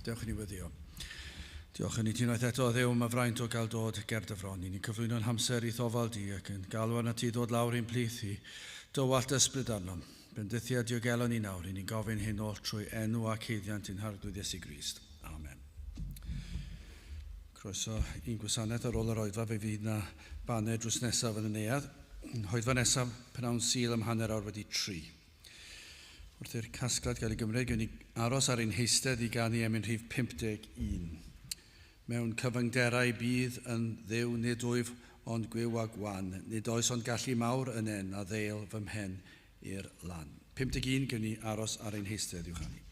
Dewch i ni weddio. Diolch yn i ti unwaith eto, Dduw, am y fraint o gael dod ger dy fron. I ni'n cyflwyno'n hamser i'th ofal di ac yn galw arnat ti ddod lawr i'n plith i dywallt ysbryd arnom. Bendithia diogelon ni nawr, i ni'n gofyn hyn oll trwy enw ac haeddiant ein Harglwydd Iesu Grist. Amen. Croeso i'n gwasanaeth ar ôl yr oedfa, fe fydd na baned drws nesaf yn y neuadd. Hoedfa nesaf, pnawn Sul am 3:30. Wrth i'r casgliad gael ei gymryd, gewn ni aros ar ein heistedd i ganu emyn rhif 51. Mewn cyfyngderau bydd yn Dduw nid wyf ond gwiw a gwan, nid oes ond gallu mawr yn en a ddeil fy mhen i'r lan. 51, gewn ni aros ar ein heistedd i'w chanu.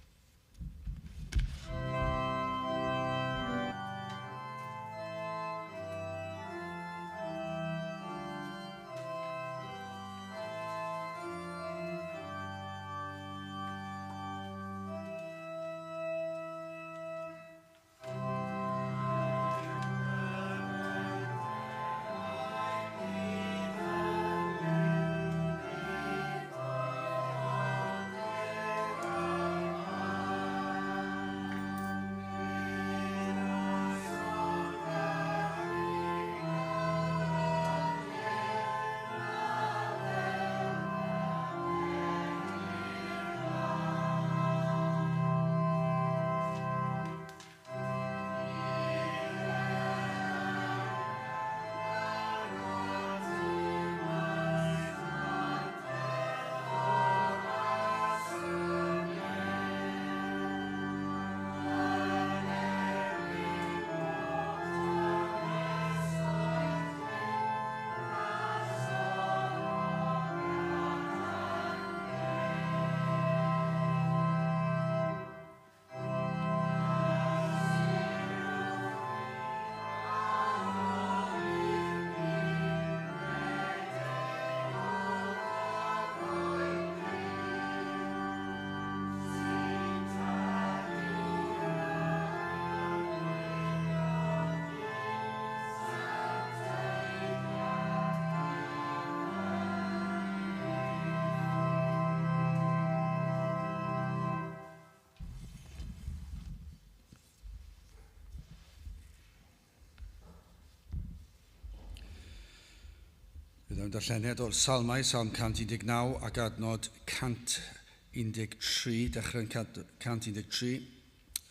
Bydd o'n darlleniad o'r Salmau, Salm 119 ac adnod 113, dechrau'n 113.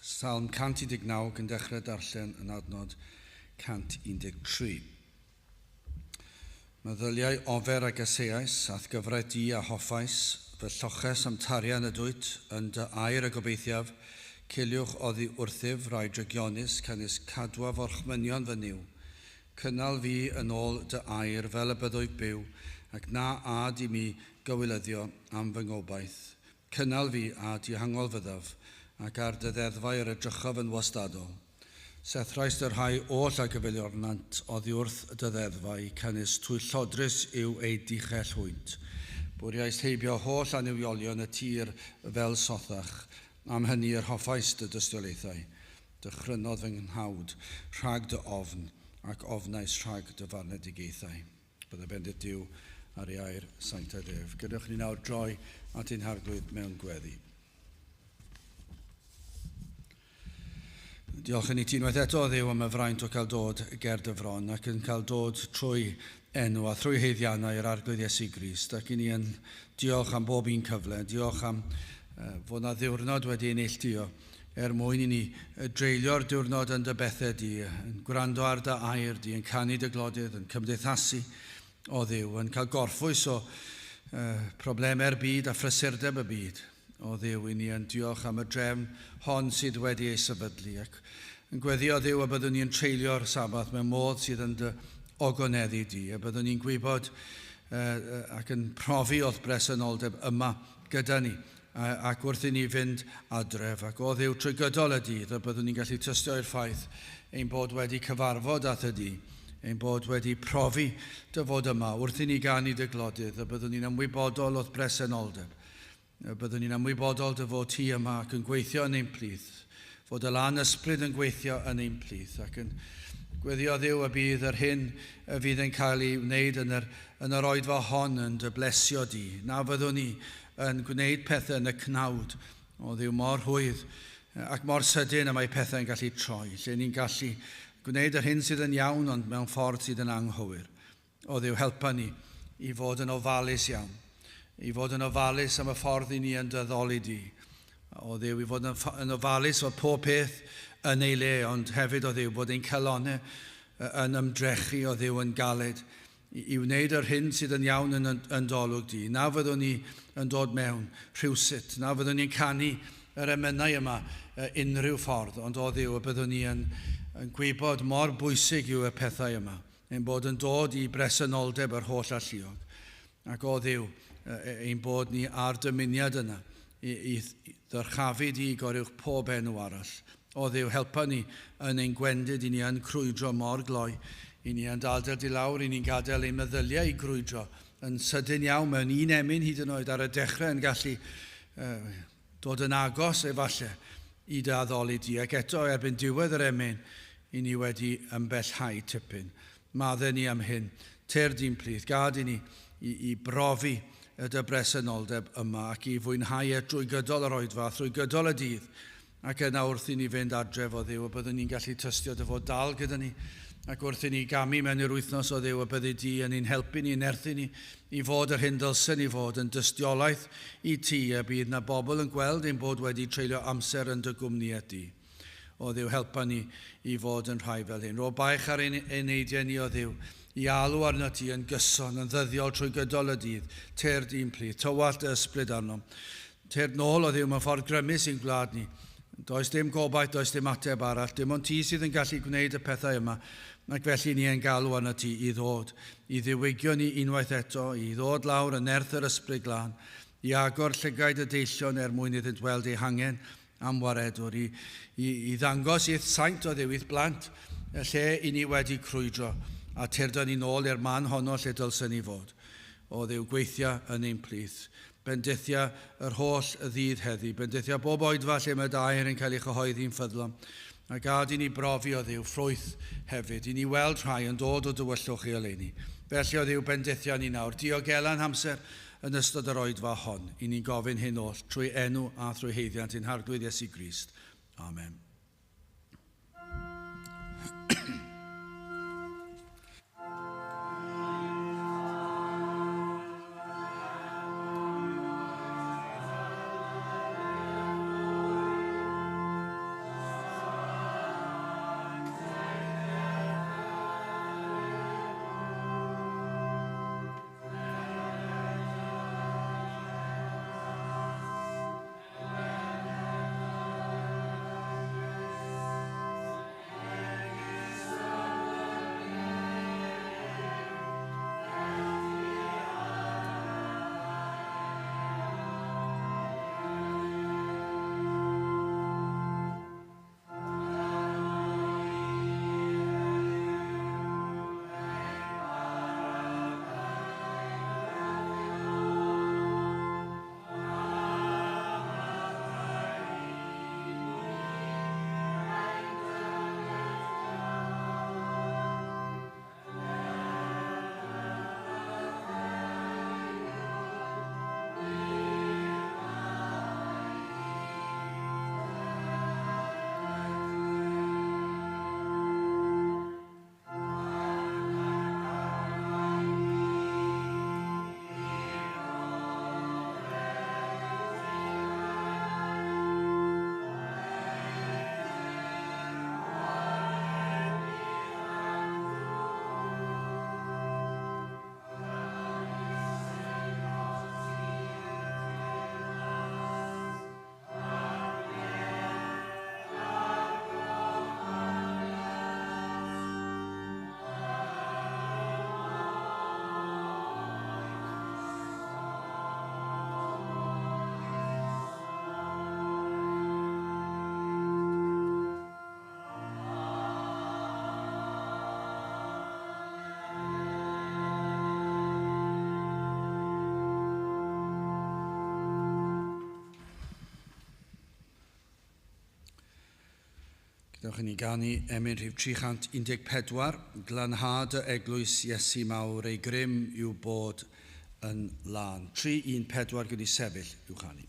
Salm 119 yn dechrau darllen yn adnod 113. Meddyliau ofer a gaseais, a'th gyfraith di a hoffais, fy lloches am tarian ydwyt, yn dy air y gobeithiaf, ciliwch oddi wrthyf rai drygionus, canys cadwaf orchmynion fy Nuw. Cynnal fi yn ôl dy air fel y byddwyf byw, ac na ad i mi gywilyddio am fy ngobaith. Cynnal fi, a dihangol fyddaf, ac ar dy ddeddfau yr edrychaf yn wastadol. Sethraist y rhai oll a gyfeiliornant oddi wrth dy ddeddfau, canys twyllodrus yw eu dichell hwynt. Bwriaist heibio holl annuwiolion y tir fel sothach, am hynny yr hoffaist dy dystiolaethau. Dychrynodd fy nghnawd rhag dy ofn, ac ofnais rhag dy farnedigaethau. Bydda bendith Duw ar ei air sanctaidd ef. Gadewch i ni nawr droi at ein Harglwydd mewn gweddi. Diolch yn i ti unwaith eto, Dduw, am y fraint o cael dod ger dy fron ac yn cael dod trwy enw a thrwy haeddiannau yr Arglwydd Iesu Grist, ac i ni yn diolch am bob un cyfle, diolch am fod na ddiwrnod wedi ei neilltuo er mwyn i ni dreulio'r diwrnod yn dy bethau di, yn gwrando ar dy air di, yn canu dy glodydd, yn cymdeithasu o Dduw, yn cael gorffwys o problemau'r byd a phrysurdeb y byd. O Dduw, i ni yn diolch am y drefn hon sydd wedi ei sefydlu, ac yn gweddio Dduw y byddwn ni yn treulio'r Sabath mewn modd sydd yn dy ogoneddu di, y byddwn ni'n gwybod ac yn profi o'th bresenoldeb yma gyda ni, ac wrth i ni fynd adref, ac o Dduw trwy gydol y dydd, y byddwn ni'n gallu tystio i'r ffaith ein bod wedi cyfarfod â thy di, ein bod wedi profi dy fod yma wrth i ni ganu dy glodydd, y byddwn ni'n ymwybodol o'th bresenoldeb. Byddwn ni'n ymwybodol dy fod ti yma ac yn gweithio yn ein plith, fod y lan ysbryd yn gweithio yn ein plith, ac yn gweddio Dduw y bydd yr hyn y fydd yn cael ei wneud yn yr, yn yr oedfa hon yn dy blesio di. Na fyddwn ni yn gwneud pethau yn y cnawd, o Dduw mor rhwydd Ac mor sydyn y mae pethau'n gallu troi, lle ni'n gallu gwneud yr hyn sydd yn iawn ond mewn ffordd sydd yn anghywir. O Dduw, helpa ni i fod yn ofalus iawn, i fod yn ofalus am y ffordd i ni yn dy addoli di. O Dduw, i fod yn ofalus fod pob peth yn ei le, ond hefyd o Dduw, bod ein calonnau yn ymdrechu o Dduw yn galed i wneud yr hyn sydd yn iawn yn dy olwg di. Na fyddwn ni yn dod mewn rhywsut, na fyddwn ni'n canu yr emynau yma unrhyw ffordd, ond o Dduw, y byddwn ni yn gwybod mor bwysig yw y pethau yma, ein bod yn dod i bresenoldeb yr holl alluog. Ac o Dduw, ein bod ni ar dymuniad yna i ddyrchafu di goruwch pob enw arall. O Dduw, helpa ni yn ein gwendid i ni yn crwydro mor gloi, i ni yn dal di lawr, i ni'n gadael ein meddyliau i grwydro yn sydyn iawn mewn un emyn hyd yn oed ar y dechrau yn gallu dod yn agos efallai i dy addoli di. Ac eto erbyn diwedd yr emyn, i ni wedi ymbellhau tipyn. Maddau ni am hyn, tyrd i'n plith, gad i ni i brofi y dy bresenoldeb yma ac i fwynhau e drwy gydol yr oedfa, trwy gydol y dydd. Ac yna wrth i ni fynd adref o Dduw, y byddwn ni'n gallu tystio dy fod dal gyda ni. Ac wrth i ni gamu mewn i'r wythnos o Dduw, y byddi di yn ein helpu ni, yn nerthu ni i fod yr hyn dylsen ni fod yn dystiolaeth i ti, a bydd na bobl yn gweld ein bod wedi treulio amser yn dy gwmnïaeth di. O Dduw, helpa ni i fod yn rhai fel hyn. Rho baich ar ein eneidiau ni o Dduw, i alw arno ti yn gyson, yn ddyddiol trwy gydol y dydd, tyrd i'n plith, tywallt dy ysbryd arnom. Tyrd nôl o Dduw mewn ffordd grymus i'n gwlad ni. Does dim gobaith, does dim ateb arall, dim ond ti sydd yn gallu gwneud y pethau yma. Ac felly ni yn galw arno ti i ddod, i ddiwygio ni unwaith eto, i ddod lawr yn nerth yr ysbryd glân, i agor llygaid y deillion er mwyn iddynt weld eu hangen am waredwr, i ddangos i'th saint o Dduw, i'th blant, y lle i ni wedi crwydro, a tyrdo ni nôl i'r man honno lle dylsen ni fod. O Dduw, gweithia yn ein plith. Bendithia yr holl y ddydd heddi. Bendithia bob oedfa lle mae dair yn cael ei chyhoeddi'n ffyddlon. A gad i ni brofi o Dduw ffrwyth hefyd, i ni weld rhai yn dod o dywyllwch i oleuni. Felly o Dduw, bendithia ni nawr. Diogela'n hamser yn ystod yr oedfa hon. I ni'n gofyn hyn oll trwy enw a thrwy haeddiant ein Harglwydd Iesu Grist. Amen. Dewch i ni ganu emyn rhif 314, Glanhad y Eglwys Iesu Mawr, ei grym yw bod yn lân. 314 gyda sefyll i'w chanu.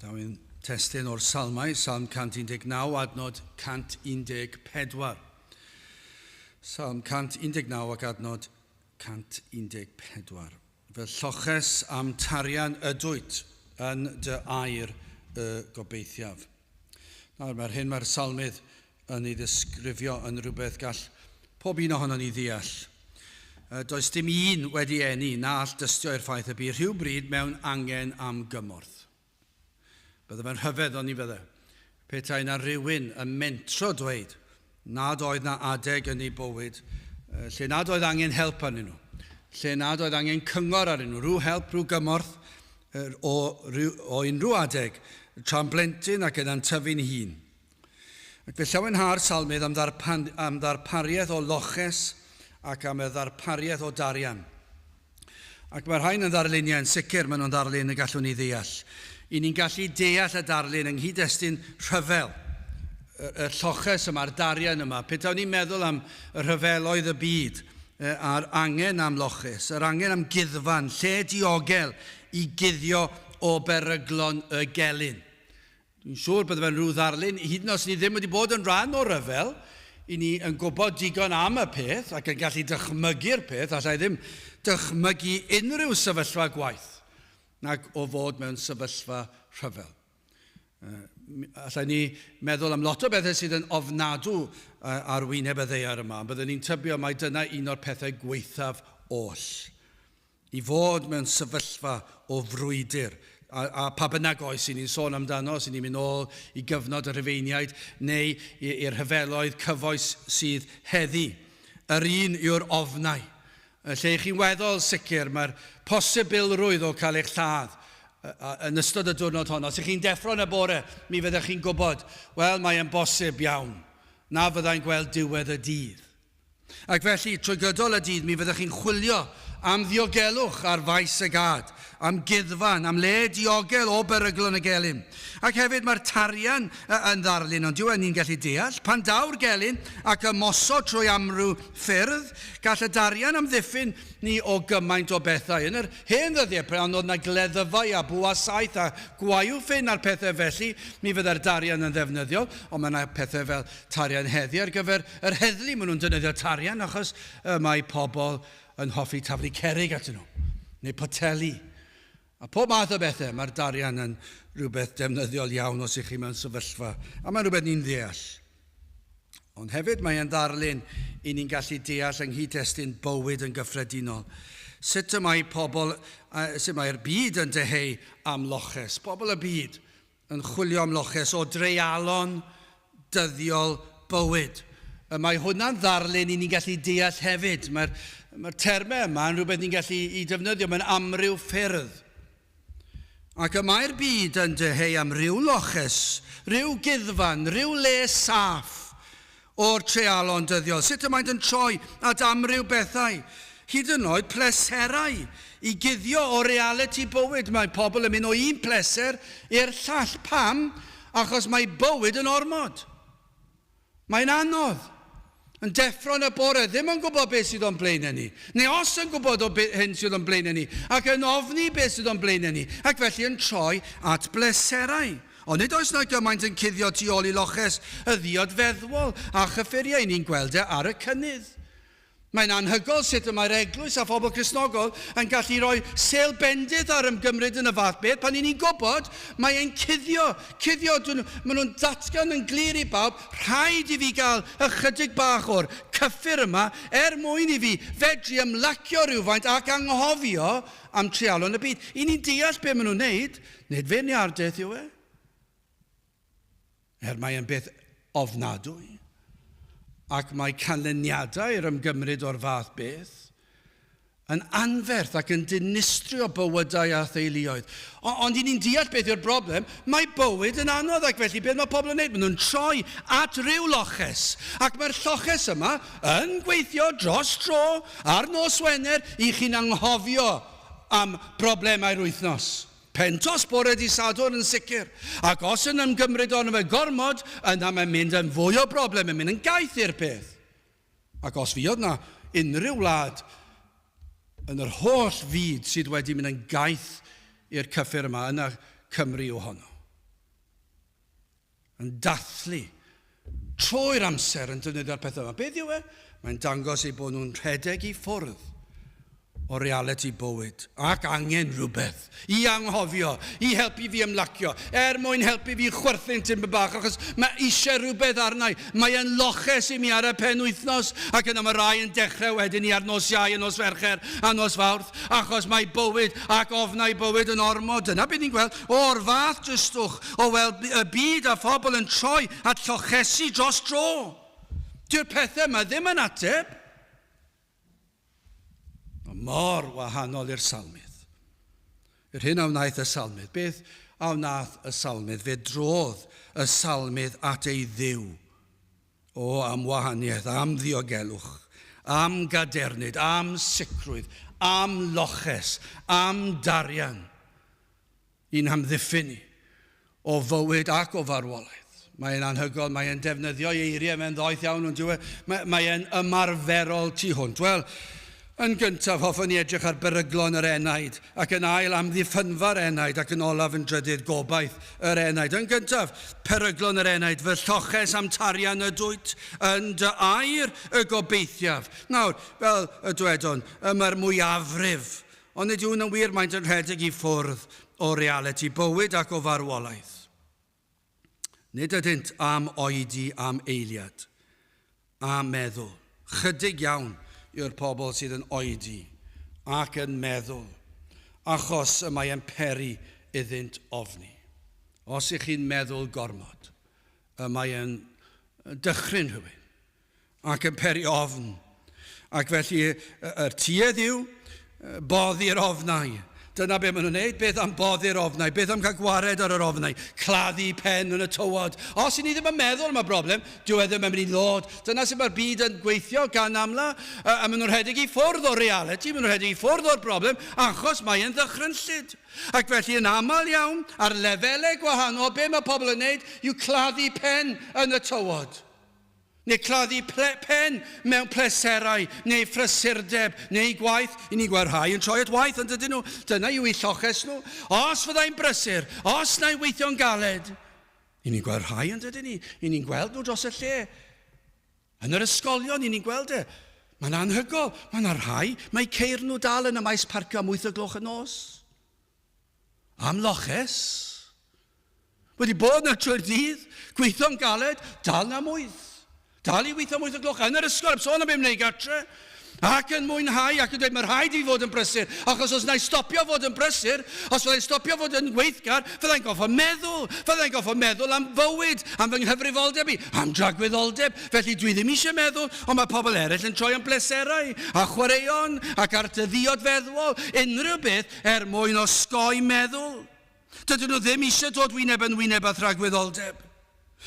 Daw ein testun o'r Salmau, Salm 119, adnod 114. Salm 119 ac adnod 114. Fel lloches am tarian ydwyt yn dy air y gobeithiaf. Nawr, mae'r hyn mae'r salmydd yn ei ddisgrifio yn rhywbeth gall pob un ohonon ni ddeall. Does dim un wedi eni na all dystio i'r ffaith y bu rhywbryd mewn angen am gymorth. Bydde fe'n rhyfedd oni fydde, petai na rhywun yn mentro dweud nad oedd na adeg yn ei bywyd lle nad oedd angen help arnyn nhw, lle nad oedd angen cyngor arnyn nhw, rhyw help, rhyw gymorth o, o unrhyw adeg, tra'n blentyn ac yna'n tyfu'n hun. Ac fe llawenha'r salmydd am, ddarpan, am ddarpariaeth o loches ac am y ddarpariaeth o darian. Ac mae rhain yn ddarluniau yn sicr, maen nhw'n ddarlun y gallwn ni ddeall. I ni'n gallu deall y darlun yng nghyd-destun rhyfel, y, y lloches yma'r darian yma. Petawn ni'n meddwl am y rhyfeloedd y byd, a'r angen am loches, yr angen am guddfan, lle diogel i guddio o beryglon y gelyn. Dwi'n siŵr bydde fe'n rhyw ddarlun, hyd yn oed os ni ddim wedi bod yn rhan o'r rhyfel, i ni yn gwybod digon am y peth ac yn gallu dychmygu'r peth, allai ddim dychmygu unrhyw sefyllfa gwaith nag o fod mewn sefyllfa rhyfel. Allai ni meddwl am lot o bethau sydd yn ofnadw ar wyneb y ddaear yma, ond byddwn ni'n tybio mai dyna un o'r pethau gwaethaf oll. I fod mewn sefyllfa o frwydr, a, a pa bynnag oes i ni'n sôn amdano, os i ni'n mynd ôl i gyfnod y Rhufeiniaid neu i'r rhyfeloedd cyfoes sydd heddi. Yr un yw'r ofnau. Lle i chi'n weddol sicr, mae'r posibilrwydd o cael eich lladd yn ystod y diwrnod honno. Os ych chi'n deffro yn y bore, mi fyddech chi'n gwybod, wel, mae'n bosib iawn na fyddai'n gweld diwedd y dydd. Ac felly, trwy gydol y dydd, mi fyddech chi'n chwilio am ddiogelwch ar faes y gad, am guddfan, am le diogel o beryglon y gelyn. Ac hefyd mae'r tarian yn ddarlun, ond dyw e ni'n gallu deall, pan daw'r gelyn ac ymosod trwy amryw ffyrdd, gall y darian amddiffyn ni o gymaint o bethau. Yn yr hen ddyddiau, pan oedd 'na gleddyfau a bwa saeth a gwaywffyn a'r pethau felly, mi fyddai'r darian yn ddefnyddiol, ond mae 'na pethau fel tarian heddi ar gyfer yr heddlu. Maen nhw'n defnyddio tarian achos y mae pobl yn hoffi taflu cerrig atyn nhw, neu poteli. A pob math o bethau, mae'r darian yn rhywbeth defnyddiol iawn os ych chi mewn sefyllfa, a mae'n rhywbeth ni'n ddeall. Ond hefyd mae e'n ddarlun i ni'n gallu deall yng nghyd-destun bywyd yn gyffredinol. Sut y mae pobl, sut mae'r byd yn dyheu am loches, pobl y byd yn chwilio am loches o dreialon dyddiol bywyd. Y mae hwnna'n ddarlun i ni'n gallu deall hefyd. Mae'r mae termau yma yn rhywbeth ni'n gallu i defnyddio mewn amryw ffyrdd. Ac y mae'r byd yn dyheu am ryw loches, rhyw guddfan, rhyw le saff o'r treialon dyddiol. Sut y maent yn troi at amryw bethau, hyd yn oed pleserau, i guddio o realiti bywyd. Mae pobl yn mynd o un pleser i'r llall. Pam? Achos mae bywyd yn ormod. Mae'n anodd. Yn deffro yn y bore, ddim yn gwybod beth sydd o'n blaenau ni. Neu os yn gwybod o hyn sydd o'n blaenau ni, ac yn ofni beth sydd o'n blaenau ni, ac felly yn troi at bleserau. Ond nid oes 'na gymaint yn cuddio tu ôl i loches y ddiod feddwol a chyffuriau ni'n gweld e ar y cynnydd. Mae'n anhygoel sut y mae'r eglwys a phobl Cristnogol yn gallu rhoi sêl bendith ar ymgymryd yn y fath beth pan 'y ni'n gwybod mae e'n cuddio, cuddio, dyn nhw, maen nhw'n datgan yn glir i bawb, rhaid i fi gael ychydig bach o'r cyffur yma er mwyn i fi fedru ymlacio rhywfaint ac anghofio am treialon y byd. 'Y ni'n deall be maen nhw'n wneud, Nid feirniadaeth yw e. Er mae e'n beth ofnadwy, ac mae canlyniadau'r ymgymryd o'r fath beth yn anferth ac yn dinistrio bywydau a theuluoedd. Ond i ni'n deall beth yw'r broblem, mae bywyd yn anodd ac felly beth mae pobl yn wneud? Maen nhw'n troi at ryw loches ac mae'r lloches yma yn gweithio dros dro ar nos Wener i chi'n anghofio am broblemau'r wythnos. Pentos bore dy Sadwrn yn sicr, ac os yn ymgymryd arno fe gormod, yna mae'n mynd yn fwy o broblem, yn mynd yn gaeth i'r peth. Ac os fuodd 'na unrhyw wlad yn yr holl fyd sydd wedi mynd yn gaeth i'r cyffur yma, yna Cymru yw honno. Yn dathlu trwy'r amser yn defnyddio'r pethau yma. Beth yw e? Mae'n dangos eu bod nhw'n rhedeg i ffwrdd o realiti bywyd ac angen rhywbeth i anghofio, i helpu fi ymlacio, er mwyn helpu fi chwerthin tipyn bach, achos mae eisiau rhywbeth arna i. Mae e'n loches i mi ar y penwythnos, ac yna mae rai yn dechrau wedyn ni ar nos Iau a nos Fercher a nos Fawrth, achos mae bywyd ac ofnau bywyd yn ormod. Dyna beth ni'n gweld o'r fath dristwch o weld y byd a phobl yn troi at llochesi dros dro. Dyw'r pethau yma ddim yn ateb. Mae mor wahanol i'r salmydd. Yr hyn a wnaeth y salmydd. Beth a wnaeth y salmydd? Fe drodd y salmydd at ei ddiw. O, am wahaniaeth, am ddiogelwch, am gadernid, am sicrwydd, am loches, am darian i'n hamddiffyn ni o fywyd ac o farwolaeth. Mae'n anhygoel, mae'n defnyddio ei eiriau, mae'n ddoeth iawn, ond dyw e, mae, mae'n ymarferol tu hwnt. Wel, yn gyntaf, hoffwn i edrych ar beryglon yr enaid, ac yn ail, amddiffynfa'r enaid, ac yn olaf, yn drydydd, gobaith yr enaid. Yn gyntaf, peryglon yr enaid, fy lloches am tarian ydwyt, yn dy air y gobeithiaf. Nawr, fel y dwedwn, y mae'r mwyafrif Ond nid yw'n yn wir, maent yn rhedeg i ffwrdd o realiti bywyd ac o farwolaeth. Nid ydynt am oedi am eiliad, a meddwl. Chydig iawn yw'r pobl sydd yn oedi ac yn meddwl, achos y mae e'n peri iddynt ofni. Os ych chi'n meddwl gormod, y mae e'n dychryn rhywun ac yn peri ofn. Ac felly yr tuedd yw boddi'r ofnau. Dyna be maen nhw'n neud. Beth am boddi'r ofnau? Beth am cael gwared ar yr ofnau? Claddu pen yn y tywod. Os i ni ddim yn meddwl am y broblem, dyw e ddim yn mynd i ddod. Dyna sut mae'r byd yn gweithio gan amla. A, a maen nhw'n rhedeg i ffwrdd o'r realiti, maen nhw'n rhedeg i ffwrdd o'r broblem, achos mae e'n ddychrynllyd. Ac felly yn aml iawn, ar lefelau gwahanol, be mae pobl yn neud yw claddu pen yn y tywod. Neu claddu pen mewn pleserau, neu phrysurdeb, neu gwaith. I ni'n gweld rhai yn troi at waith, ond dydyn nhw. Dyna yw eu lloches nhw. Os fyddai'n brysur, os na'i weithio'n galed. I ni'n gweld rhai, ond dydyn ni. I ni'n gweld nhw dros y lle. Yn yr ysgolion, i ni'n gweld e. Mae'n anhygoel. Mae yna rhai, mae ceir nhw dal yn y maes parcio am 8 o gloch y nos. Am loches. Wedi bod na trwy'r dydd, gweithio'n galed, dal na mwyth. Dal i weithio mwyth o gloch yn yr ysgol, heb sôn am beth wneud gartre. Ac yn mwynhau ac yn dweud, mae rhaid i fi fod yn brysur, achos os na i stopio fod yn brysur, os fyddai'n stopio fod yn weithgar, fyddai'n goffo meddwl, fyddai'n goffo meddwl am fywyd, am fy nghyfrifoldeb i, am dragwyddoldeb, felly dwi ddim eisiau meddwl, ond mae pobl eraill yn troi am bleserau, a chwaraeon, ac ar dy ddiod feddwol, unrhyw beth er mwyn osgoi meddwl. Dydyn nhw ddim eisiau dod wyneb yn wyneb â thragwyddoldeb.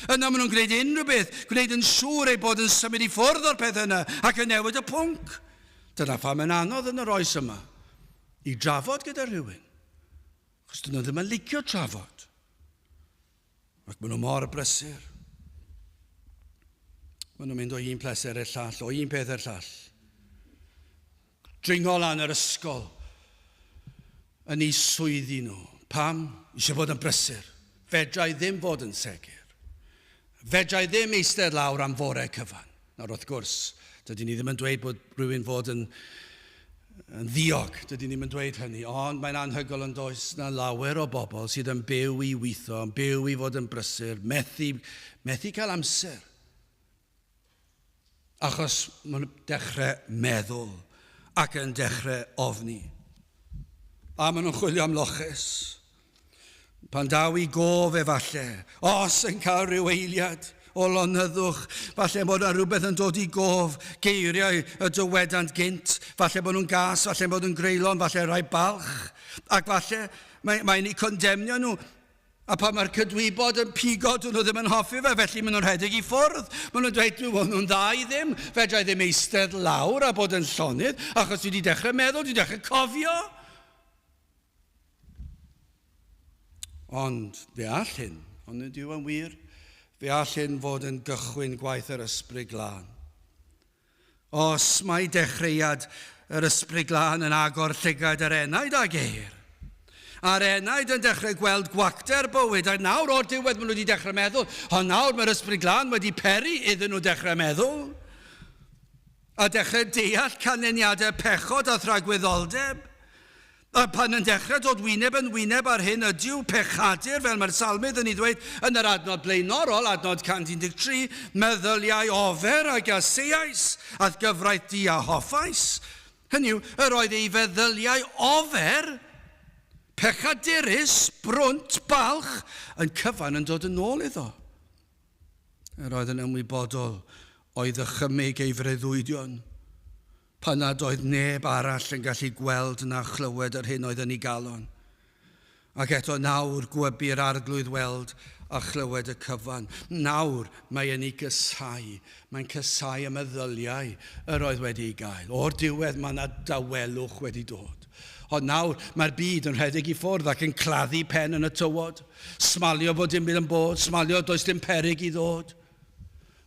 Yna maen nhw'n gwneud unrhyw beth, gwneud yn siŵr eu bod yn symud i ffwrdd o'r peth yna ac yn newid y pwnc. Dyna pham mae'n anodd yn yr oes yma i drafod gyda rhywun. Achos dyn nhw ddim yn licio trafod. Ac maen nhw mor brysur. Maen nhw'n mynd o un pleser i'r llall, o un peth i'r llall. Dringo lan yr ysgol yn eu swyddi nhw. Pam? Eisiau bod yn brysur. Fedra i ddim fod yn segur. Fedra i ddim eistedd lawr am fore cyfan. Nawr wrth gwrs, dydyn ni ddim yn dweud bod rhywun fod yn, yn ddiog, dydyn ni ddim yn dweud hynny, ond mae'n anhygoel yn does na lawer o bobl sydd yn byw i weithio, yn byw i fod yn brysur, methu, methu cael amser. Achos maen nhw'n dechrau meddwl ac yn dechrau ofni. A maen nhw'n chwilio am loches. Pan daw i gof efalle, os yn cael rhyw eiliad o lonyddwch, falle bod yna rhywbeth yn dod i gof, geiriau y dywedant gynt, falle bod nhw'n gas, falle bod nhw'n greulon, falle rhai balch, ac falle mae'n mae eu condemnio nhw. A pan mae'r cydwybod yn pigo, dyn nhw ddim yn hoffi fe, felly maen nhw'n rhedeg i ffwrdd. Maen nhw'n dweud, dwi nhw'n dda i ddim, fedra i ddim eistedd lawr a bod yn llonydd, achos dwi wedi dechrau meddwl, dwi wedi dechrau cofio. Ond fe all hyn, ond nid yw yn wir, fe all hyn fod yn gychwyn gwaith yr Ysbryd Glân. Os mae dechreuad yr Ysbryd Glân yn agor llygaid yr enaid a geir, A'r enaid yn dechrau gweld gwacter bywyd, a nawr o'r diwedd maen nhw wedi dechrau meddwl, ond nawr mae'r Ysbryd Glân wedi peri iddyn nhw dechrau meddwl, a dechrau deall canlyniadau pechod a thragwyddoldeb. A pan yn dechrau dod wyneb yn wyneb ar hyn ydyw pechadur, fel mae'r salmydd yn ei ddweud yn yr adnod blaenorol, adnod 113, meddyliau ofer a gaseais, a'th gyfraith di a hoffais. Hynny yw, yr oedd ei feddyliau ofer, pechadurus, brwnt, balch, yn cyfan yn dod yn ôl iddo. Yr oedd yn ymwybodol o'i ddychymyg ei freuddwydion, pan nad oedd neb arall yn gallu gweld na chlywed yr hyn oedd yn ei galon. Ac eto nawr gwybu'r Arglwydd weld a chlywed y cyfan. Nawr mae e'n ei gysau. Mae'n cysau y meddyliau yr oedd wedi ei gael. O'r diwedd mae yna dawelwch wedi dod. Ond nawr mae'r byd yn rhedeg i ffwrdd ac yn claddu pen yn y tywod. Smalio bod dim byd yn bod, smalio does dim peryg i ddod.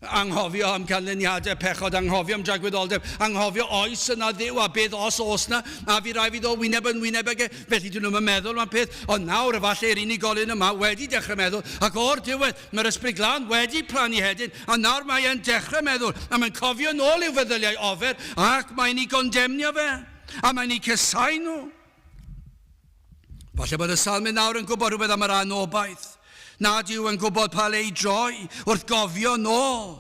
Anghofio am ganlyniadau pechod, anghofio am dragwyddoldeb, anghofio oes yna Dduw a beth os oes na, a fi rai fi ddod wyneb yn wyneb ag e. Felly dyn nhw'n meddwl am peth, ond nawr efallai yr unigolyn yma wedi dechrau meddwl, ac o'r diwedd mae'r Ysbryd Glân wedi plannu hedyn, a nawr mae e'n dechrau meddwl, a mae'n cofio nôl i'w feddyliau ofer, ac mae'n ei gondemnio fe, a mae'n ei cysau nhw. Falle bod y salmydd nawr yn gwybod rhywbeth am yr anobaith, nad yw yn gwybod pa le i droi wrth gofio nôl.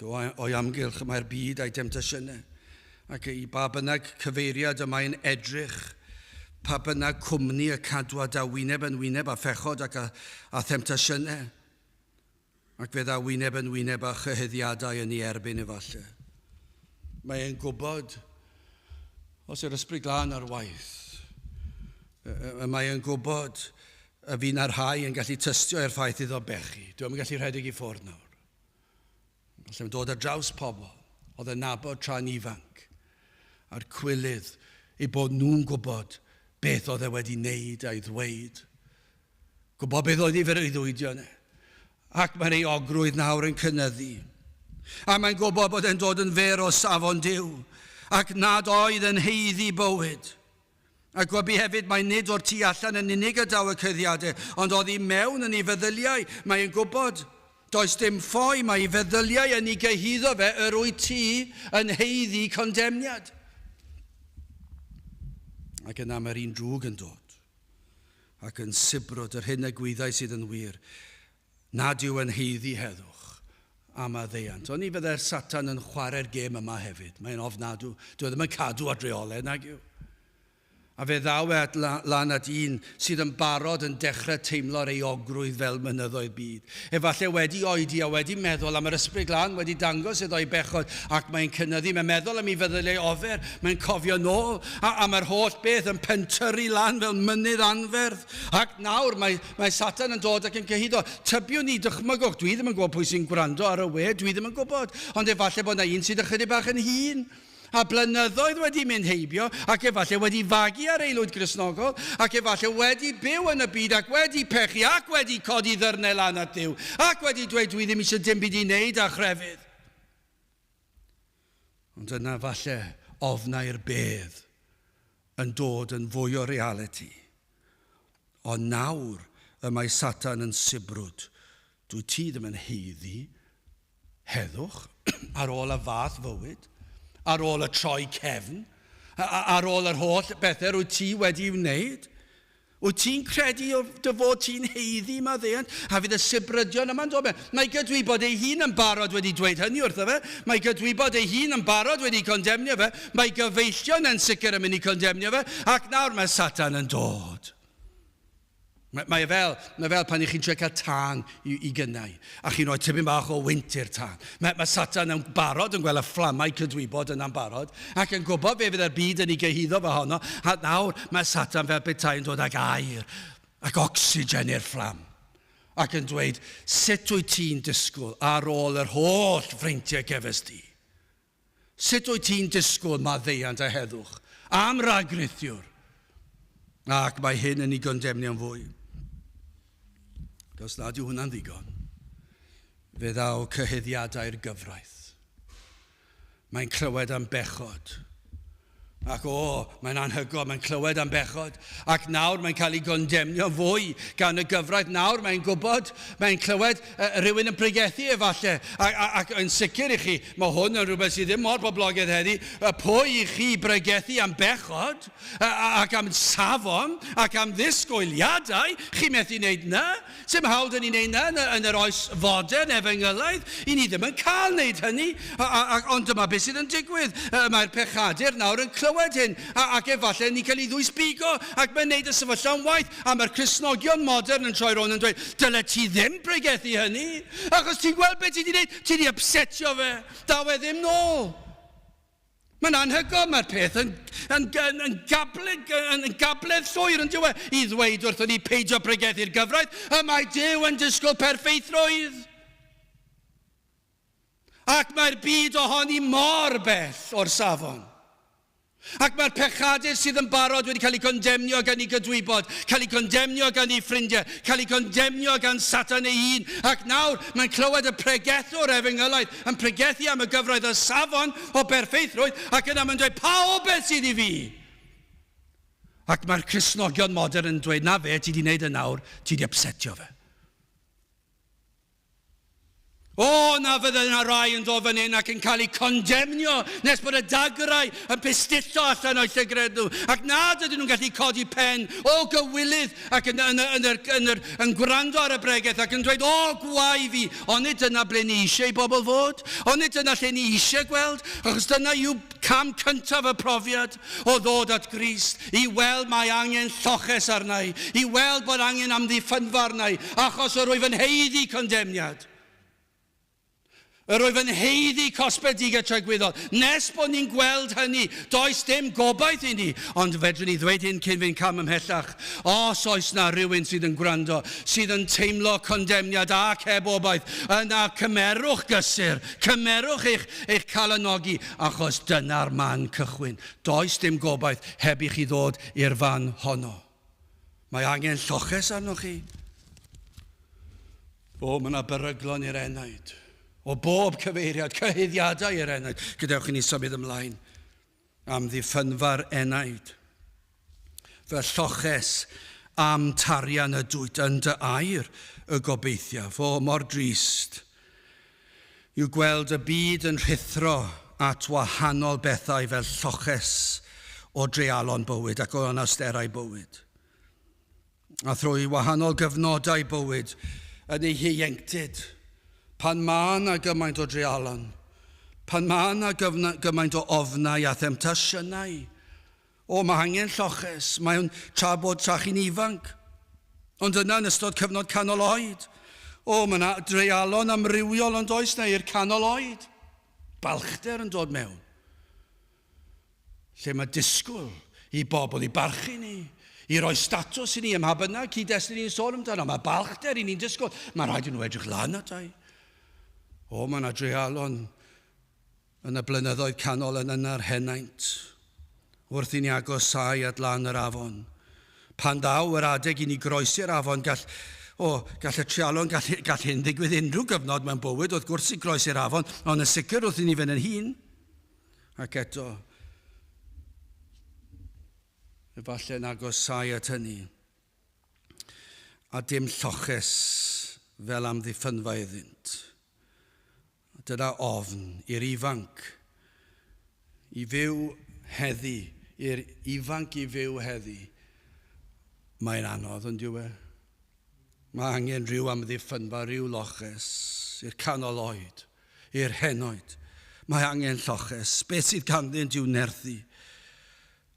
O'i amgylch y mae'r byd a'i demtasiynau, ac i ba bynnag cyfeiriad y mae'n edrych, pa bynnag cwmni y cadwa da wyneb yn wyneb â phechod ac â, â themtasiynau, ac fe ddaw wyneb yn wyneb â chyhuddiadau yn ei erbyn efallai. Mae e'n gwybod os yw'r Ysbryd Glân ar waith. Mae e'n gwybod y fi na'r rhai yn gallu tystio i'r ffaith iddo bechu. Dwi'n gallu rhedeg i ffwrdd nawr. Falle dod ar draws pobl oedd yn nabod tra'n ifanc a'r cwilydd eu bod nhw'n gwybod beth oedd e wedi wneud a'i ddweud. Gwybod beth oedd ei freuddwydion e. Ac mae'r euogrwydd nawr yn cynyddu. A mae'n gwybod bod e'n dod yn fer o safon Duw, ac nad oedd yn haeddu bywyd. A gwybu hefyd mai nid o'r tu allan yn unig y daw y cyhuddiadau, ond oddi mewn yn ei feddyliau. Mae'n gwybod, does dim ffoi, mae ei feddyliau yn ei gyhuddo fe, yr wyt ti yn haeddu condemniad. Ac yna mae'r un drwg yn dod. ac yn sibrwd yr hyn y gwyddai sydd yn wir, nad yw yn haeddu heddwch a maddeuant. Oni fyddai'r Satan yn chwarae'r gêm yma hefyd? Mae'n ofnadw. Dyw e ddim yn cadw at reolau, nag yw? A fe ddaw e at lan at un sydd yn barod yn dechrau teimlo'r euogrwydd fel mynyddoedd byd. Efallai wedi oedi a wedi meddwl am yr Ysbryd Glân wedi dangos iddo ei bechod ac mae'n cynyddu, mae'n meddwl am ei feddyliau ofer, mae'n cofio nôl a, a mae'r holl beth yn pentyrru lan fel mynydd anferth. Ac nawr mae, mae Satan yn dod ac yn cyhuddo. Tybiwn ni, dychmygwch, dwi ddim yn gwybod pwy sy'n gwrando ar y we, dwi ddim yn gwybod, ond efallai bod yna un sydd ychydig bach yn hŷn a blynyddoedd wedi mynd heibio, ac efallai wedi fagu ar aelwyd Gristnogol, ac efallai wedi byw yn y byd, ac wedi pechu, ac wedi codi ddyrnau lan at Dduw, ac wedi dweud dwi ddim eisiau dim byd i wneud â chrefydd. Ond yna falle ofnau'r bedd yn dod yn fwy o realiti. Ond nawr y mae Satan yn sibrwd, dwyt ti ddim yn haeddu heddwch ar ôl y fath fywyd, ar ôl y troi cefn, ar ôl yr holl bethau rwyt ti wedi wneud. Wyt ti'n credu o dy fod ti'n haeddu maddeuant? A fydd y sibrydion yma'n dod mewn. Mae gydwybod ei hun yn barod wedi dweud hynny wrtho fe. Mae gydwybod ei hun yn barod wedi condemnio fe. Mae gyfeillion yn sicr yn mynd i condemnio fe. Ac nawr mae Satan yn dod. Mae, mae e fel, mae fel pan i chi'n trio cael tân i, i gynnau, a chi'n rhoi tipyn bach o wynt i'r tân. Mae, mae Satan yn barod yn gweld y fflamau cydwybod yna'n barod, ac yn gwybod fe fydd yr byd yn ei gyhuddo fe honno, a nawr mae Satan fel petai yn dod ag aer ac ocsigen i'r fflam, ac yn dweud, sut wyt ti'n disgwyl ar ôl yr holl freintiau gefes di? Sut wyt ti'n disgwyl maddeuant a heddwch am ragrithiwr? Ac mae hyn yn ei gondemnio'n fwy. Ac os nad yw hwnna'n ddigon, fe ddaw cyhuddiadau'r gyfraith. Mae'n clywed am bechod. Ac o, mae'n anhygoel, mae'n clywed am bechod. Ac nawr mae'n cael ei gondemnio fwy gan y gyfraith. Nawr mae'n gwybod, mae'n clywed uh, rhywun yn pregethu efallai. Ac, ac, ac yn sicr i chi, mae hwn yn rhywbeth sydd ddim mor boblogaidd heddi. Pwy i chi bregethu am bechod ac am safon ac am ddisgwyliadau? Chi methu wneud na. Sim hawl 'da ni wneud 'na yn, yn yr oes fodern efengylaidd. I ni ddim yn cael wneud hynny. A, a, a, ond dyma beth sydd yn digwydd. Mae'r pechadur nawr yn clywed hyn, a, ac efallai ni'n cael ei ddwysbigo, ac mae'n wneud y sefyllfa'n waeth. A mae'r Cristnogion modern yn troi rownd yn dweud, dyle ti ddim pregethu hynny, achos ti'n gweld beth ti wedi wneud, ti wedi upsetio fe, daw e ddim nôl. Mae'n anhygoel, mae'r peth yn, yn, yn, yn, gabledd, yn, yn gabledd llwyr yn diwedd i ddweud wrthyn ni peidio pregethu'r gyfraith, y mae Duw yn disgwyl perffeithrwydd. Ac mae'r byd ohoni mor bell o'r safon. Ac mae'r pechadur sydd yn barod wedi cael ei gondemnio gan ei gydwybod, cael ei gondemnio gan ei ffrindiau, cael ei gondemnio gan Satan ei hun, ac nawr mae'n clywed y pregethwr efengylaidd yn pregethu am y gyfraith y safon o berffeithrwydd, ac yna mae'n dweud, pa obaith sydd i fi? Ac mae'r Cristnogion modern yn dweud, na fe, ti di wneud e nawr, ti di upsetio fe. O, na fydde yna rai yn dod fan hyn ac yn cael eu condemnio nes bod y dagrau yn pistillo allan o'u llygredd nhw, ac nad ydyn nhw'n gallu codi pen o gywilydd ac yn, yn, yn, yn, yn, yn, yn gwrando ar y bregeth ac yn dweud, o, gwae fi, onid dyna ble ni eisiau i bobl fod? Onid dyna lle ni eisiau gweld? Achos dyna yw Cam cyntaf y profiad o ddod at Grist, i weld mae angen lloches arna i, i weld bod angen amddiffynfa arna i, achos yr wyf yn haeddu condemniad. Yr wyf yn haeddu cosbedigaeth tragwyddol. Nes bod ni'n gweld hynny, does dim gobaith i ni. Ond fedrwn ni ddweud hyn cyn fynd cam ymhellach. Os oes 'na rywun sydd yn gwrando, sydd yn teimlo condemniad ac heb obaith, yna cymerwch gysur, cymerwch eich, eich calonogi, achos dyna'r man cychwyn. Does dim gobaith heb i chi ddod i'r fan honno. Mae angen lloches arnoch chi. O, mae yna beryglon i'r enaid. O bob cyfeiriad, cyhuddiadau i'r enaid. Gadewch i ni symud ymlaen. Amddiffynfa'r enaid. Fy lloches am tarian ydwyt yn dy air y gobeithiaf. O, mor drist yw gweld y byd yn rhuthro at wahanol bethau fel lloches o dreialon bywyd ac o anawsterau bywyd. A thrwy wahanol gyfnodau bywyd yn ei hieuenctid, pan mae yna gymaint o dreialon, pan mae yna gymaint o ofnau a themtasiynau, o, mae angen lloches, mae'n tra bod tra chi'n ifanc. Ond yna yn ystod cyfnod canol oed, o, mae yna dreialon amrywiol ond oes na i'r canol oed. Balchder yn dod mewn. Lle mae disgwyl i bobl i barchu ni, i roi statws i ni ym mha bynnag cyd-destun ni'n sôn amdano. Mae balchder i ni'n disgwyl. Mae rhaid i nhw edrych lan ata i. O, mae yna dreialon yn y blynyddoedd canol yn yna'r henaint, wrth i ni agosáu at lan yr afon. Pan ddaw yr adeg i ni groesi'r afon, gall, o, gall y treialon, gall, gall hyn ddigwydd unrhyw gyfnod mewn bywyd, wrth gwrs i groesi'r afon, ond yn sicr wrth i ni fynd yn hŷn. Ac eto, efallai'n agosáu at hynny, a dim lloches fel amddiffynfa iddynt. Dyna ofn i'r ifanc i fyw heddi, i'r ifanc i fyw heddi. Mae'n anodd, yn dyw e? Mae angen rhyw amddiffynfa, rhyw loches i'r canol oed, i'r henoed. Mae angen lloches. Beth sydd ganddynt i'w nerthu?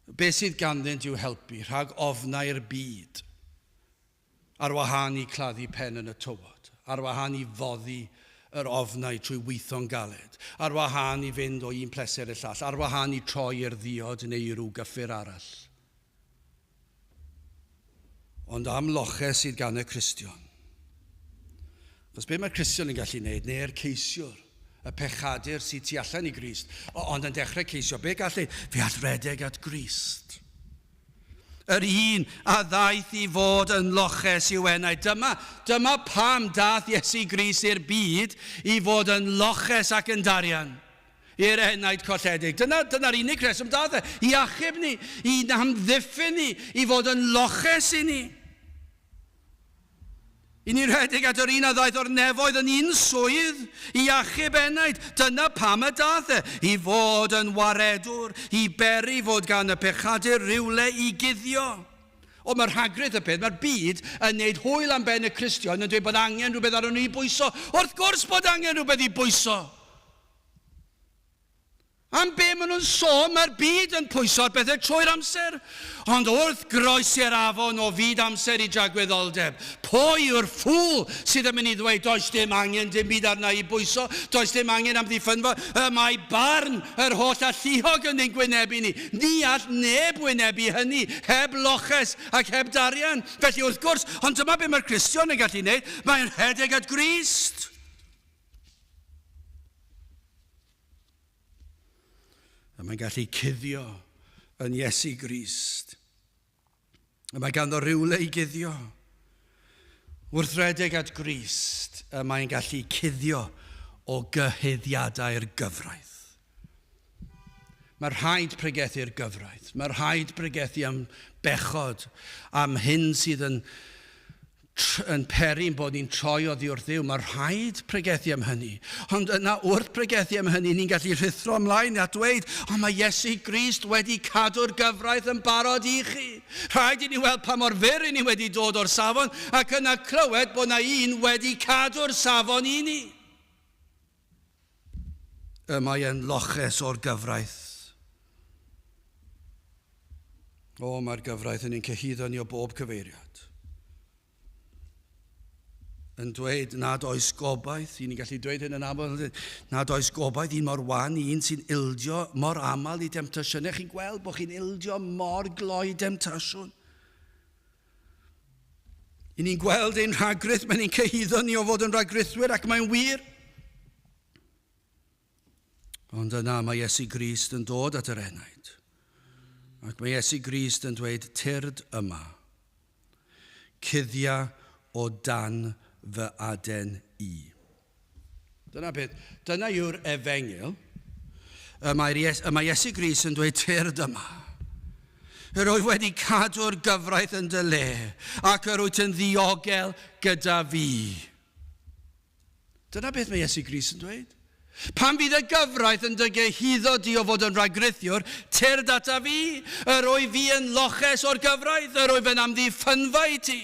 Beth sydd ganddynt i'w helpu rhag ofnau'r byd? Ar wahân i claddu pen yn y tywod, ar wahân i foddi yr ofnau trwy weithio'n galed, ar wahân i fynd o un pleser i'r llall, ar wahân i troi i'r ddiod neu i ryw gyffur arall. Ond am loches sydd gan y Cristion. Achos be mae'r Cristion yn gallu wneud, neu'r ceisiwr, y pechadur sydd tu allan i Grist, ond yn dechrau ceisio, be gall ei? Fe all redeg at Grist. Yr un a ddaeth i fod yn loches i'w enaid. Dyma, dyma pam dath Iesu Grist i'r byd i fod yn loches ac yn darian. I'r enaid colledig. Dyna, dyna'r unig reswm dath e, i achub ni, i amddiffyn ni, i fod yn loches i ni. I ni rhedeg at yr un a ddaeth o'r nefoedd yn un swydd i achub enaid. Dyna pam y dath e, i fod yn waredwr, i beri fod gan y pechadur rywle i guddio. Ond mae rhagrith y peth, mae'r byd yn neud hwyl am ben y Cristion yn dweud bod angen rhywbeth arnon nhw i bwyso. Wrth gwrs bod angen rhywbeth i bwyso! Am be maen nhw'n sôn, mae'r byd yn pwyso ar bethau trwy'r amser. Ond wrth groesi'r afon o fyd amser i dragwyddoldeb, pwy yw'r ffŵl sydd yn mynd i ddweud does dim angen dim byd arna i bwyso, does dim angen amddiffynfa, y mae barn yr holl alluog yn ein gwynebu ni. Ni all neb wynebu hynny heb loches ac heb darian. Felly wrth gwrs, ond dyma be mae'r Cristion yn gallu wneud, mae'n rhedeg at Grist. A mae'n gallu cuddio yn Iesu Grist. A mae ganddo rywle i guddio. Wrth redeg at Grist, y mae'n gallu cuddio o gyhuddiadau'r gyfraith. Mae rhaid pregethu'r gyfraith. Mae rhaid pregethu am bechod, am hyn sydd yn yn peri'n bod ni'n troi oddi wrth Dduw. Mae rhaid pregethu am hynny. Ond yna wrth pregethu am hynny, ni'n gallu rhuthro ymlaen a dweud, ond mae Iesu Grist wedi cadw'r gyfraith yn barod i chi. Rhaid i ni weld pa mor fyr i ni wedi dod o'r safon ac yna clywed bod na un wedi cadw'r safon i ni. Y mae e'n loches o'r gyfraith. O, mae'r gyfraith yn ein cyhuddo ni o bob cyfeiriad. Yn dweud nad oes gobaith, i ni'n gallu dweud hyn yn aml, nad oes gobaith un mor wan i un sy'n ildio mor aml i demtasiynau. Chi'n gweld bod chi'n ildio mor gloi demtasiwn. I ni'n gweld ein rhagrith, mae'n ein cyhuddo ni o fod yn rhagrithwyr ac mae'n wir. Ond yna mae Iesu Grist yn dod at yr enaid. Ac mae Iesu Grist yn dweud, tyrd yma. Cuddia o dan fy aden i. Dyna beth, dyna yw'r efengyl. Y mae, y mae Iesu Grist yn dweud, tyrd yma. Yr wyf wedi cadw'r gyfraith yn dy le, ac yr wyt yn ddiogel gyda fi. Dyna beth mae Iesu Grist yn dweud. Pan fydd y gyfraith yn dy gyhuddo di o fod yn rhagrithiwr, tyrd ata fi. Yr wyf fi yn loches o'r gyfraith, yr wyf yn amddiffynfa i ti.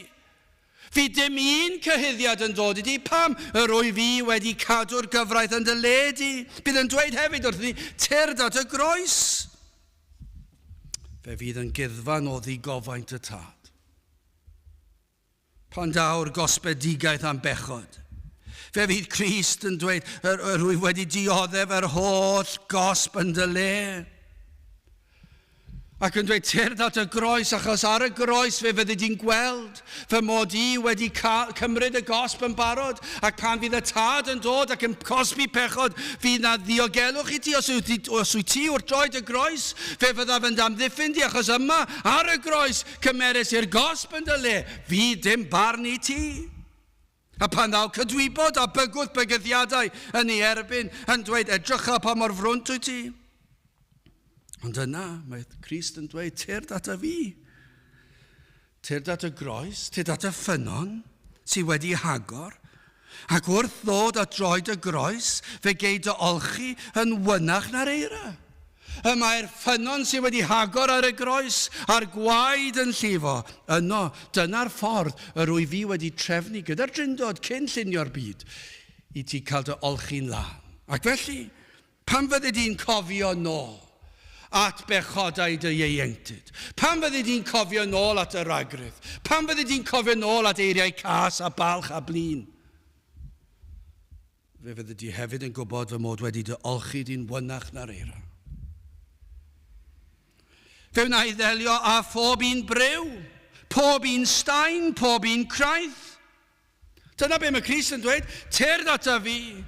Fydd dim un cyhuddiad yn dod i di, pam? Yr wyf fi wedi cadw'r gyfraith yn dy le di. Bydd yn dweud hefyd wrth ni, tyrd at y groes. Fe fydd yn guddfan o ddigofaint y tad. Pan daw'r gosbedigaeth am bechod, fe fydd Crist yn dweud, yr, yr wyf wedi dioddef yr holl gosb yn dy le. Ac yn dweud, tyrd at y groes, achos ar y groes fe fyddi di'n gweld fy mod i wedi cymryd y gosb yn barod, ac pan fydd y tad yn dod ac yn cosbi pechod, fydd na ddiogelwch i ti os wyt ti, os wyt ti wrth droed y groes, fe fyddaf yn d'amddiffyn di, achos yma, ar y groes, cymeres i'r gosb yn dy le, fydd dim barn i ti. A pan ddaw cydwybod a bygwth bygythiadau yn ei erbyn, yn dweud, edrycha pa mor frwnt wyt ti. Ond yna, mae Crist yn dweud, tyrd ata fi. Tyrd at y groes, tyrd at y ffynnon sydd wedi hagor. Ac wrth ddod at droed y groes, fe gei dy olchi yn wynach na'r eira. Y mae'r ffynnon sydd wedi hagor ar y groes a'r gwaed yn llifo. Yno, dyna'r ffordd yr wyf fi wedi trefnu gyda'r Drindod cyn llunio'r byd i ti cael dy olchi'n lân. Ac felly, Pan fyddi di'n cofio nôl at bechodau dy ieuenctid? Pan fyddi di'n cofio nôl at y ragrith? Pan fyddi di'n cofio nôl at eiriau cas a balch a blin? Fe fyddi di hefyd yn gwybod fy mod wedi dy olchi di'n wynach na'r eira. Fe wna i ddelio â phob un briw, pob un staen, pob un craith. Dyna be mae Crist yn dweud, tyrd ata fi.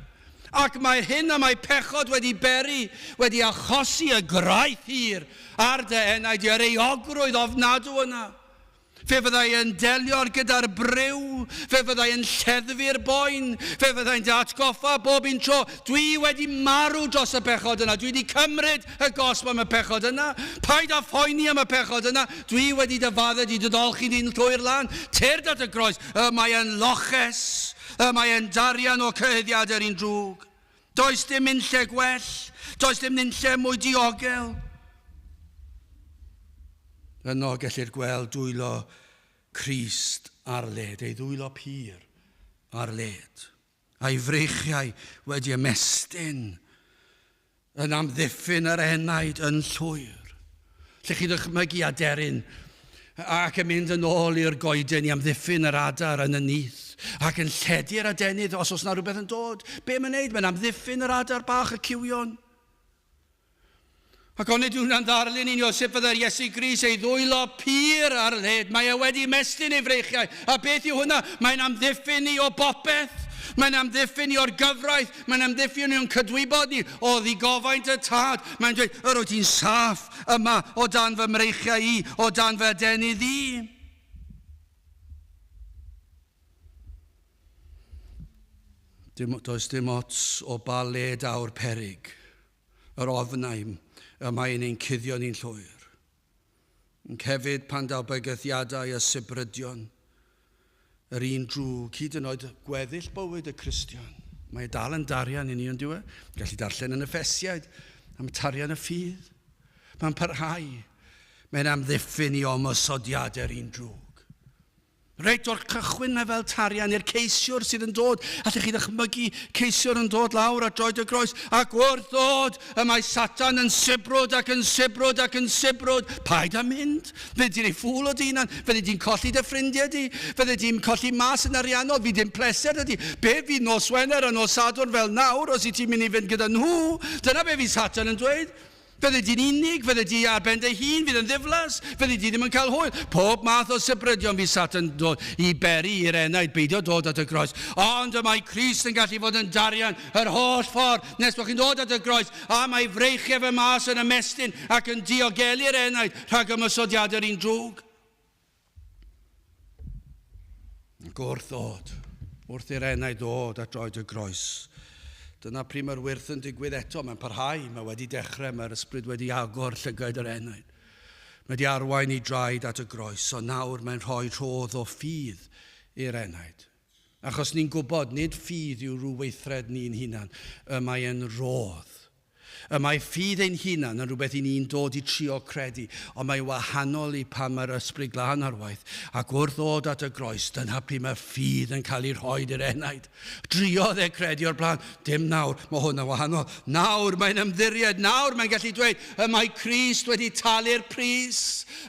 Ac mae'r hyn y mae pechod wedi beri, wedi achosi y graith hir ar dy enaid, yr euogrwydd ofnadw yna. Fe fyddai yn delio gyda'r briw, fe fyddai yn lleddfu'r boen, fe fyddai'n dy atgoffa bob un tro, dwi wedi marw dros y pechod yna, dwi wedi cymryd y gosb am y pechod yna, paid â phoeni am y pechod yna, dwi wedi dy faddau di dy ddolchi di'n llwyr lan, tyrd at y groes, y mae yn loches, y mae yn darian o cyhuddiadau'r un drwg. Does dim unlle gwell, does dim unlle mwy diogel. Yno gellir gweld dwylo Crist ar led, ei ddwylo pur ar led, a'i freichiau wedi ymestyn yn amddiffyn yr enaid yn llwyr. Lle chi ddychmygu aderyn ac yn mynd yn ôl i'r goeden i amddiffyn yr adar yn y nyth ac yn lledu'r adenydd os oes na rhywbeth yn dod. Be mae'n neud? Mae'n amddiffyn yr adar bach, y cywion. Ac onid yw hwnna'n ddarlun i ni o sut fyddai'r Iesu Grist ei ddwylo pur ar led? Mae e wedi mestyn ei freichiau. A beth yw hwnna? Mae'n amddiffyn ni o bopeth. Mae'n amddiffyn ni o'r gyfraith. Mae'n amddiffyn ni o'n cydwybod ni o ddigofaint y Tad. Mae'n dweud, yr wyt ti'n saff yma o dan fy mreichiau i, o dan fy adenydd i. Dim, does dim ots o ba le daw'r perig, yr ofnau y mae'n ein cuddio ni'n llwyr. Ac hefyd pan daw bygythiadau a sibrydion, yr un drwg, hyd yn oed gweddill bywyd y Cristion. Mae e dal yn darian i ni, ond dyw e? Gallu darllen yn y Ffesiaid am y tarian y ffydd. Mae'n parhau. Mae'n amddiffyn i omosodiadau'r un drwg. Reit o'r cychwyn mae fel tarian i'r ceisiwr sydd yn dod. Allech chi ddychmygu ceisiwr yn dod lawr at droed y groes, ac wrth ddod y mae Satan yn sibrwd ac yn sibrwd ac yn sibrwd. Paid â mynd. Fyddi di'n ei ffŵl o dy hunan. Fyddi di'n colli dy ffrindiau di. Fyddi di'n colli mas yn ariannol. Fydd dim pleser 'da ti. Be fydd nos Wener a nos Sadwrn fel nawr os wyt ti'n mynd i fynd gyda nhw? Dyna be fydd Satan yn dweud. Fyddi di'n unig, fyddi di ar ben dy hun, fydd yn ddiflas, fyddi di ddim yn cael hwyl. Pob math o sybrydion fydd Satan dod i beri i'r enaid beidio dod at y groes. Ond y mae Crist yn gallu fod yn darian yr holl ffordd nes bod chi'n dod at y groes, a mae freichiau fe mas yn ymestyn ac yn diogelu'r enaid rhag ymosodiadau'r un drwg. Ac wrth ddod, wrth i'r enaid ddod at droed y groes, dyna pryd mae'r wyrth yn digwydd eto. Mae'n parhau, mae wedi dechrau, mae'r ysbryd wedi agor llygaid yr enaid. Mae wedi arwain i draed at y groes, ond nawr mae'n rhoi rhodd o ffydd i'r enaid. Achos ni'n gwybod, nid ffydd yw rhyw weithred ni'n hunan, y mae e'n rhodd. Y mae ffydd ein hunan yn rhywbeth i ni'n dod i trio credu, ond mae'n wahanol i pan mae'r Ysbryd Glân ar waith, ac wrth ddod at y groes, dyna pryd mae ffydd yn cael ei rhoi i'r enaid. Driodd e credu o'r blaen, dim nawr, mae hwn yn wahanol. Nawr mae'n ymddiried, nawr mae'n gallu dweud, y mae Crist wedi talu'r pris,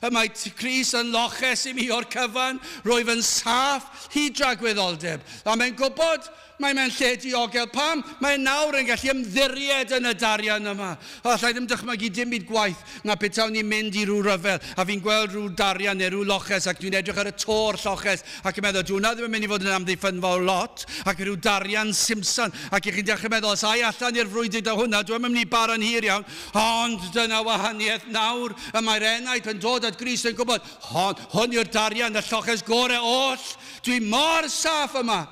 y mae Crist yn loches i mi o'r cyfan, rwyf yn saff hyd dragwyddoldeb. A mae'n gwybod Mae mewn lle diogel. Pam? Mae e nawr yn gallu ymddiried yn y darian yma. Alla i ddim dychmygu dim byd gwaeth na petawn i'n mynd i rhyw ryfel a fi'n gweld rhyw darian neu rhyw loches ac dwi'n edrych ar y to'r lloches ac yn meddwl, dyw hwnna ddim yn mynd i fod yn amddiffynfa o lot, ac rhyw darian simsan ac i chi'n dechrau meddwl, os ai allan i'r frwydr 'da hwnna, dw i'm yn mynd i bara'n hir iawn. Ond dyna wahaniaeth nawr. Y mae'r enaid yn dod at Grist yn gwybod, hon, hwn yw'r darian, y lloches gore oll. Dwi mor saff yma.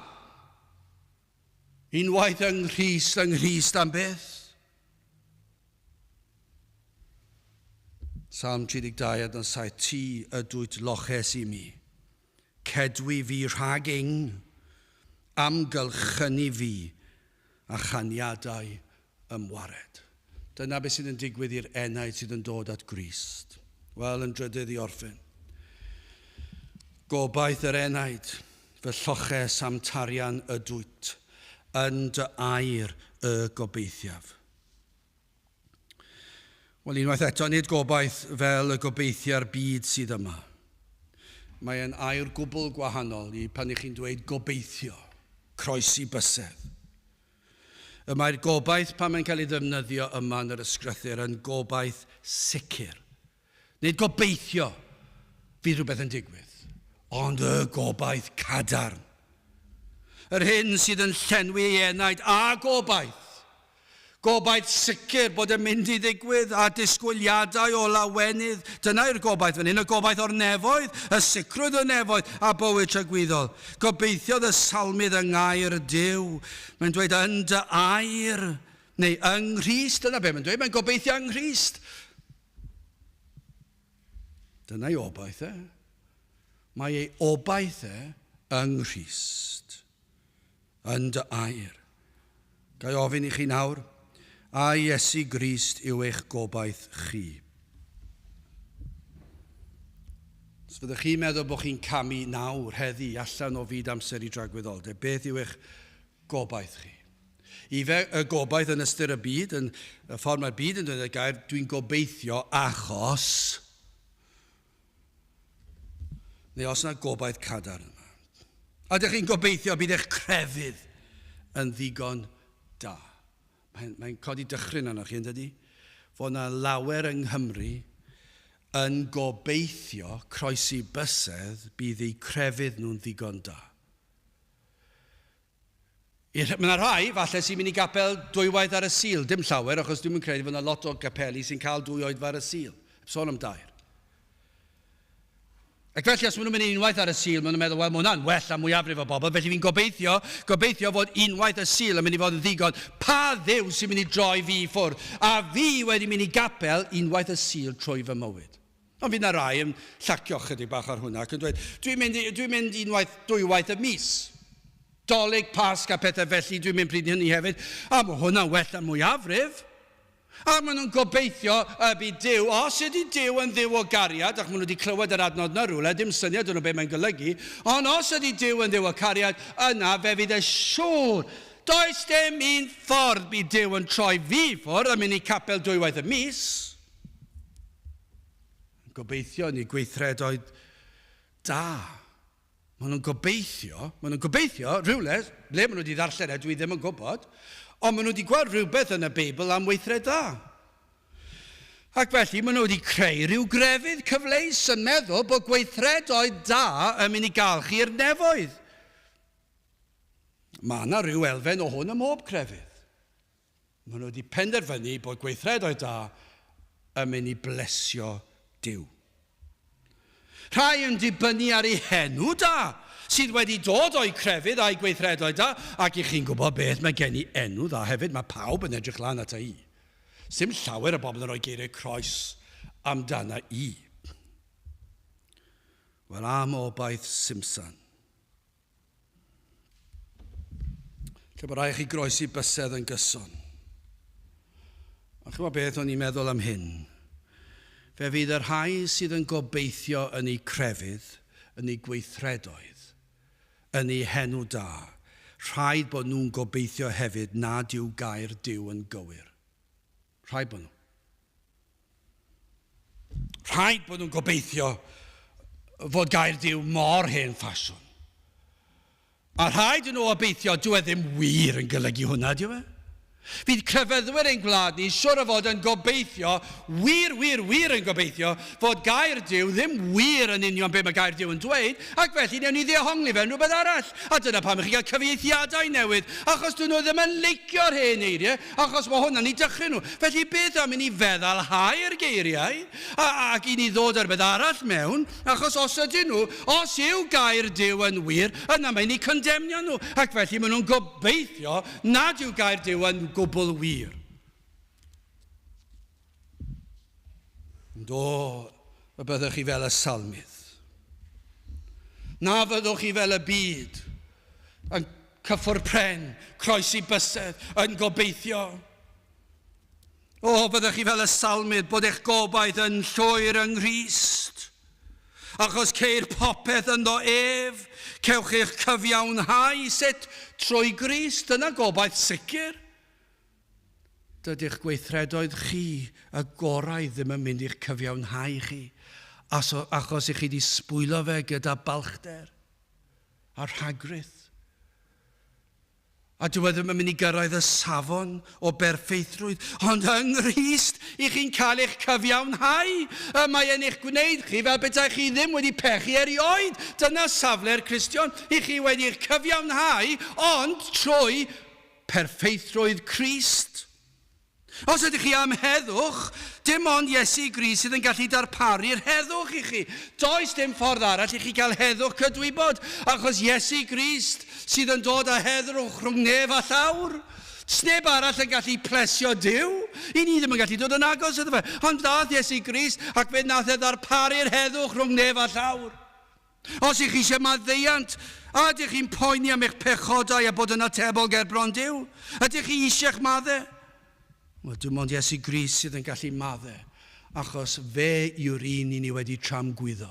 Unwaith yng Nghrist, yng Nghrist am byth. Salm 32 adnod 7, Ti ydwyt loches i mi, cedwi fi rhag ing, amgylchynu fi a chaniadau ymwared. Dyna beth sydd yn digwydd i'r enaid sydd yn dod at Grist. Wel, yn drydydd i orffen. Gobaith yr enaid, fy lloches am tarian ydwyt, yn dy air y gobeithiaf. Wel, unwaith eto, nid gobaith fel y gobeithia'r byd sydd yma. Mae e'n air gwbl gwahanol i pan ych chi'n dweud gobeithio, croesi bysedd. Y mae'r gobaith pan mae'n cael ei ddefnyddio yma yn yr ysgrythur yn gobaith sicr. Nid gobeithio fydd rhywbeth yn digwydd, ond y gobaith cadarn. Yr hyn sydd yn llenwi ei enaid a gobaith. Gobaith sicr bod yn mynd i ddigwydd a disgwyliadau o lawenydd. Dyna yw'r gobaith fan hyn, y gobaith o'r nefoedd, y sicrwydd o'r nefoedd a bywyd tragwyddol. Gobeithiodd y salmydd yng ngair Duw. Mae'n dweud yn dy air, neu yng Nghrist, dyna be mae'n dweud, mae'n gobeithio yng Nghrist. Dyna'i obaith e. Mae ei obaith e yng Nghrist. Yn dy air. Ga i ofyn i chi nawr, a Iesu Grist yw eich gobaith chi? Os fyddwch chi'n meddwl bod chi'n camu nawr, heddi, allan o fyd amser i dragwyddoldeb, beth yw eich gobaith chi? Ife y gobaith yn ystyr y byd, yn y ffordd mae'r byd yn dweud y gair, dwi'n gobeithio achos, neu os yna gobaith cadarn yma. A ydych chi'n gobeithio bydd eich crefydd yn ddigon da? Mae'n mae codi dychryn arnoch chi, yn dydy? Fod yna lawer yng Nghymru yn gobeithio croesi bysedd bydd eu crefydd nhw'n ddigon da. Mae yna rhai, falle, sy'n mynd i gapel dwywaith ar y Sul. Dim llawer, achos dwi'm yn credu fod yna lot o gapeli sy'n cael dwy oedfa ar y Sul. Heb sôn am dair. Ac felly, os maen nhw'n mynd unwaith ar y Sul, maen nhw'n meddwl, wel, mae hwnna'n well na mwyafrif o bobl, felly fi'n gobeithio, gobeithio fod unwaith y Sul yn mynd i fod yn ddigon. Pa Dduw sy'n mynd i droi fi i ffwrdd? A fi wedi mynd i gapel unwaith y Sul trwy fy mywyd. Ond fydd 'na rai yn llacio chydig bach ar hwnna ac yn dweud, dwi'n mynd, dwi'n mynd unwaith, dwywaith y mis. Dolig, Pasg a pethau felly, dwi'n mynd pryd hynny hefyd. A mae hwnna'n well na'r mwyafrif. A maen nhw'n gobeithio y bydd Duw, os ydy Duw yn Dduw o gariad, ac maen nhw wedi clywed yr adnod yna rhywle, dim syniad 'da nhw be mae'n golygu, ond os ydy Duw yn Dduw o cariad, yna fe fydd e siŵr. Does dim un ffordd bydd Duw yn troi fi ffwrdd a mynd i capel dwywaith y mis. Gobeithio yn eu gweithredoedd da. Maen nhw'n gobeithio, maen nhw'n gobeithio, rhywle, ble maen nhw wedi ddarllen e, dwi ddim yn gwybod, ond maen nhw wedi gweld rhywbeth yn y Beibl am weithred dda. Ac felly maen nhw wedi creu rhyw grefydd cyfleus yn meddwl bod gweithredoedd da yn mynd i gael chi i'r nefoedd. Mae yna rhyw elfen o hwn ym mhob crefydd. Maen nhw wedi penderfynu bod gweithredoedd da yn mynd i blesio Duw. Rhai yn dibynnu ar eu henw da, sydd wedi dod o'u crefydd a'u gweithredoedd da, ac i chi'n gwybod beth, mae gen i enw dda hefyd, mae pawb yn edrych lan ata i. Sdim llawer o bobl yn rhoi geiriau croes amdana i. Wel, am obaith Simsan. Lle bod rhaid chi groesi bysedd yn gyson. Ond chymod beth o'n i'n meddwl am hyn? Fe fydd y rhai sydd yn gobeithio yn eu crefydd, yn eu gweithredoedd, yn eu henw da, rhaid bod nhw'n gobeithio hefyd nad yw gair Duw yn gywir. Rhaid bod nhw. Rhaid bod nhw'n gobeithio fod gair Duw mor hen ffasiwn. A rhaid i nhw obeithio, dyw e ddim wir yn golygu hwnna, dyw e? Fydd crefyddwyr ein gwlad ni siwr o fod yn gobeithio, wir, wir, wir yn gobeithio, fod gair Duw ddim wir yn union be mae gair Duw yn dweud, ac felly newn ni ddehongli fe'n rhywbeth arall. A dyna pam i chi gael cyfieithiadau newydd, achos dyn nhw ddim yn leicio'r hen eiriau, Achos mae hwnna'n eu dychryn nhw. Felly beth am i ni feddalhau'r geiriau a, ac i ni ddod â rhywbeth arall mewn, achos os ydyn nhw, os yw gair Duw yn wir, yna mae'n eu condemnio nhw, ac felly maen nhw'n gobeithio nad yw gair Duw yn gwbl wir. Ond o, y byddwch chi fel y salmydd. Na fyddwch chi fel y byd, yn cyffwrdd pren, croesi bysedd, yn gobeithio. O, byddwch chi fel y salmydd, bod eich gobaith yn llwyr yng Nghrist. Achos ceir popeth ynddo ef, cewch eich cyfiawnhau sut trwy Grist, dyna gobaith sicr. Dydy'ch gweithredoedd chi y gorau ddim yn mynd i'ch cyfiawnhau chi, achos i chi 'di sbwylo fe gyda balchder a rhagrith. A dyw e ddim yn mynd i gyrraedd y safon o berffeithrwydd, ond yng Nghrist i chi'n cael eich cyfiawnhau. Y mae e'n eich gwneud chi fel petai chi ddim wedi pechu erioed. Dyna safle'r Cristion, i chi wedi eich cyfiawnhau, ond trwy Perffeithrwydd Crist. Os ydych chi am heddwch, dim ond Iesu Grist sydd yn gallu darparu'r heddwch i chi. Does dim ffordd arall i chi gael heddwch cydwybod, achos Iesu Grist sydd yn dod â heddwch rhwng nef a llawr. Sneb arall yn gallu plesio Duw. I ni ddim yn gallu dod yn agos iddo fe. Ond ddaeth Iesu Grist ac fe wnaeth e ddarparu'r heddwch rhwng nef a llawr. Os ych chi eisiau maddeuant, a ydych chi'n poeni am eich pechodau a bod yn atebol ger bron Duw? Ydych chi eisiau'ch maddau? Wel, dim ond Iesu Grist sydd yn gallu maddau, achos fe yw'r un i ni wedi tramgwyddo.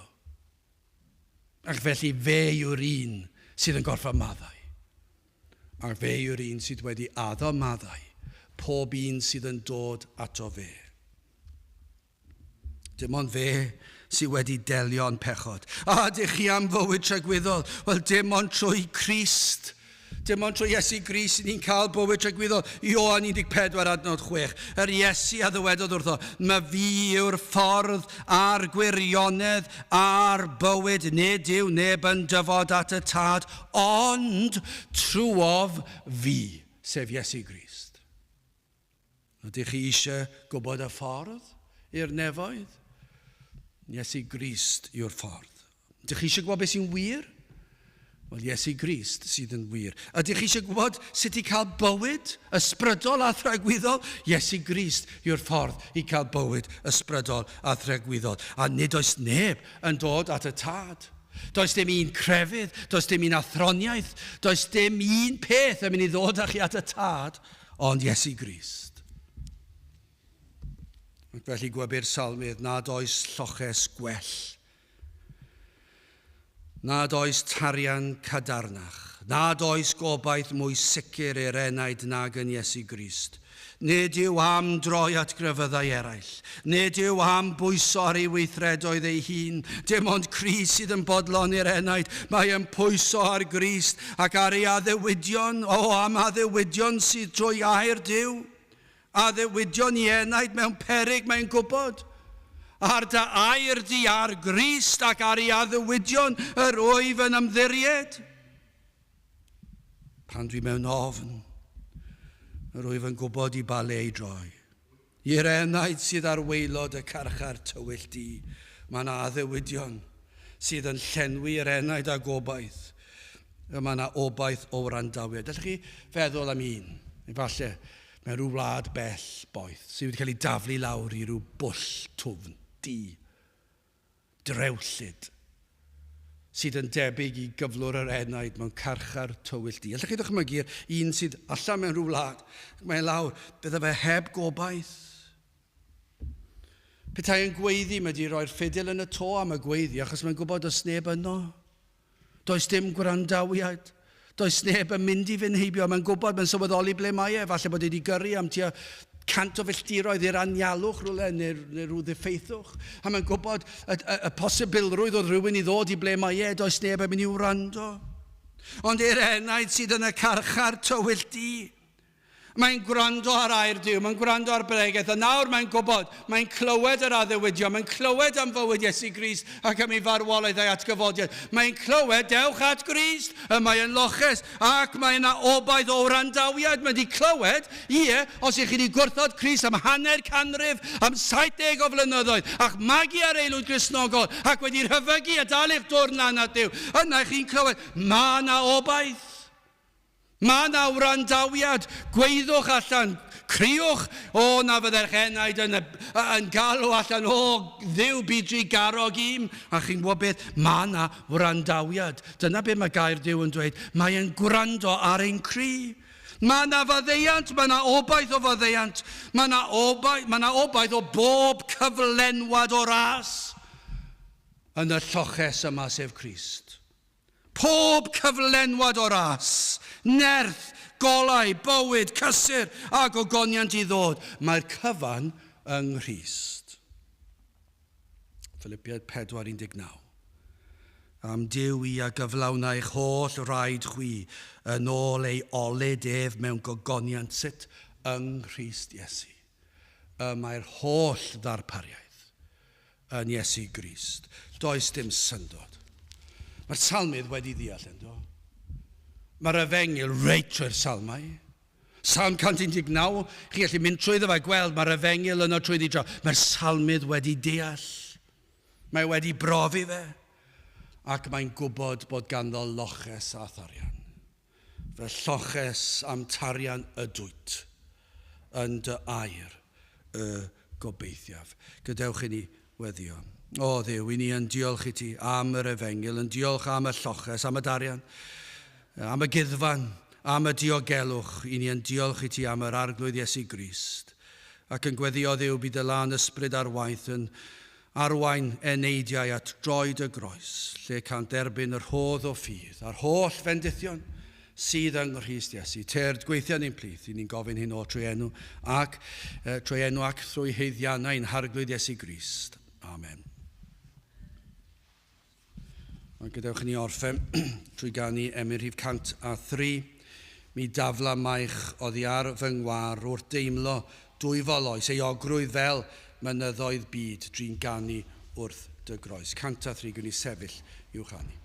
Ac felly fe yw'r un sydd yn gorfod maddau. Ac fe yw'r un sydd wedi addo maddau pob un sydd yn dod ato fe. Dim ond fe sydd wedi delio â'n pechod. A ydych chi am fywyd tragwyddol? Wel, dim ond trwy Crist. Dim ond trwy Iesu Grist ni'n cael bywyd tragwyddol. Ioan 14 adnod 6. Yr Iesu a ddywedodd wrtho, Mae fi yw'r ffordd a'r gwirionedd a'r bywyd. Nid yw neb yn dyfod at y Tad, ond trwof fi, sef Iesu Grist. Ydych chi eisiau gwybod y ffordd i'r nefoedd? Iesu Grist yw'r ffordd. Ydych chi eisiau gwybod beth sy'n wir? Wel, Iesu Grist sydd yn wir. Ydych chi eisiau gwybod sut i cael bywyd ysbrydol a thragwyddol? Iesu Grist yw'r ffordd i cael bywyd ysbrydol a thragwyddol. A nid oes neb yn dod at y Tad. Does dim un crefydd, does dim un athroniaeth, does dim un peth yn mynd i ddod â chi at y Tad ond Iesu Grist. Ac felly gwebyr salmydd nad oes lloches gwell, nad oes tarian cadarnach, nad oes gobaith mwy sicr i'r enaid nag yn Iesu Grist. Nid yw am droi at grefyddau eraill. Nid yw am bwyso ar ei weithredoedd ei hun. Dim ond Crist sydd yn bodloni'r enaid. Mae yn pwyso ar Grist ac ar ei addewidion. O, am addewidion sydd drwy air Duw. Addewidion i enaid mewn peryg mae'n gwybod. Ar dy air di ar Grist ac ar ei addewidion yr wyf yn ymddiried. Pan dwi mewn ofn, yr wyf yn gwybod i ba le i droi. I'r enaid sydd ar waelod y carchar tywyll du, mae yna addewidion sydd yn llenwi yr enaid â gobaith. Y mae yna obaith o wrandawiad. Allwch chi feddwl am un, efallai, mewn rhyw wlad bell boeth, sydd wedi cael ei daflu lawr i ryw bwll twfn, du, drewllyd, sydd yn debyg i gyflwr yr enaid mewn carchar tywyll du. Allwch chi ddychmygu'r un sydd allan mewn rhyw wlad, ac mae'n lawr, bydde fe heb gobaith. Petai yn gweiddi, mae wedi rhoi'r ffidil yn y to am y gweiddi, achos mae'n gwybod does neb yno. Does dim gwrandawiad. Does neb yn mynd i fynd heibio. Mae'n gwybod, mae'n sylweddoli ble mae e. Falle bod e wedi gyrru am tua 100 o filltiroedd i'r anialwch rhywle neu, neu rhyw ddiffeithwch. A mae'n gwybod y, y, y posibilrwydd oedd rhywun i ddod i ble mae e. Does neb yn mynd i wrando. Ond i'r enaid sydd yn y carchar tywyll du, Mae'n gwrando ar air Duw, mae'n gwrando ar bregeth, a nawr mae'n gwybod, mae'n clywed yr addewidion, mae'n clywed am fywyd Iesu Grist ac am ei farwolaeth a'i atgyfodiad. Mae'n clywed, dewch at Grist, y mae yn loches, ac mae yna obaith o wrandawiad. Mae wedi clywed, ie, os ych chi wedi gwrthod Crist am hanner canrif, am 70 o flynyddoedd, a'ch magu ar aelwyd Gristnogol, ac wedi rhyfygu a dal eich dwrn lan at Dduw, yna chi'n clywed, mae yna obaith. Mae 'na wrandawiad, gwaeddwch allan, criwch, o na fyddai'ch enaid yn, yn galw allan, o Dduw bu drugarog i'm. A chi'n gwybod beth? Mae 'na wrandawiad. Dyna beth mae gair Duw yn dweud. Mae e'n gwrando ar ein cri. Mae 'na faddeuant, mae 'na obaith o faddeuant, mae 'na obaith, mae 'na obaith o bob cyflenwad o ras yn y lloches yma sef Crist. Pob cyflenwad o ras, nerth, golau, bywyd, cysur a gogoniant i ddod, mae'r cyfan yng Nghrist. Philipiaid 4:19. Am Duw i a gyflawna eich holl raid chwi yn ôl ei olud ef mewn gogoniant sut yng Nghrist Iesu. Y mae'r holl ddarpariaeth yn Iesu Grist. Does dim syndod. Mae'r salmydd wedi ddeall, yndo? Mae'r efengyl reit trwy'r salmau. Salm 119, chi'n gallu mynd trwyddo fe gweld mae'r efengyl yno trwyddi draw. Mae'r salmydd wedi deall. Mae wedi brofi fe. Ac mae'n gwybod bod ganddo loches a tharian. Fy lloches am tarian ydwyt yn dy air y gobeithiaf. Gadewch i ni weddio. O Dduw, i ni yn diolch i ti am yr efengyl, yn diolch am y lloches, am y darian, am y gyddfan, am y diogelwch. I ni yn diolch i ti am yr Arglwydd Iesu Grist. Ac yn gweddio Dduw bydd y lân ysbryd ar waith yn arwain eneidiau at droed y groes, lle can derbyn yr rhodd o ffydd a'r holl fendithion sydd yng Nghrist Iesu. Tyrd gweithio ni'n plith, i ni'n gofyn hyn o trwy enw ac, trwy enw ac trwy haeddiannau ein Harglwydd Iesu Grist. Amen. Ond gadewch i ni orffen trwy ganu emyn rhif 103. Mi dafla maich oddi ar fy ngwar wrth deimlo dwyfol oes, euogrwydd fel mynyddoedd byd drin ganu wrth dy groes. 103, gwni sefyll i'w chanu.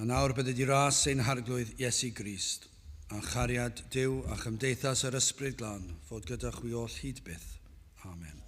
A nawr bydded i ras ein harglwydd Iesu Grist, a chariad Duw a chymdeithas yr Ysbryd Glân fod gyda chwi oll hyd byth. Amen.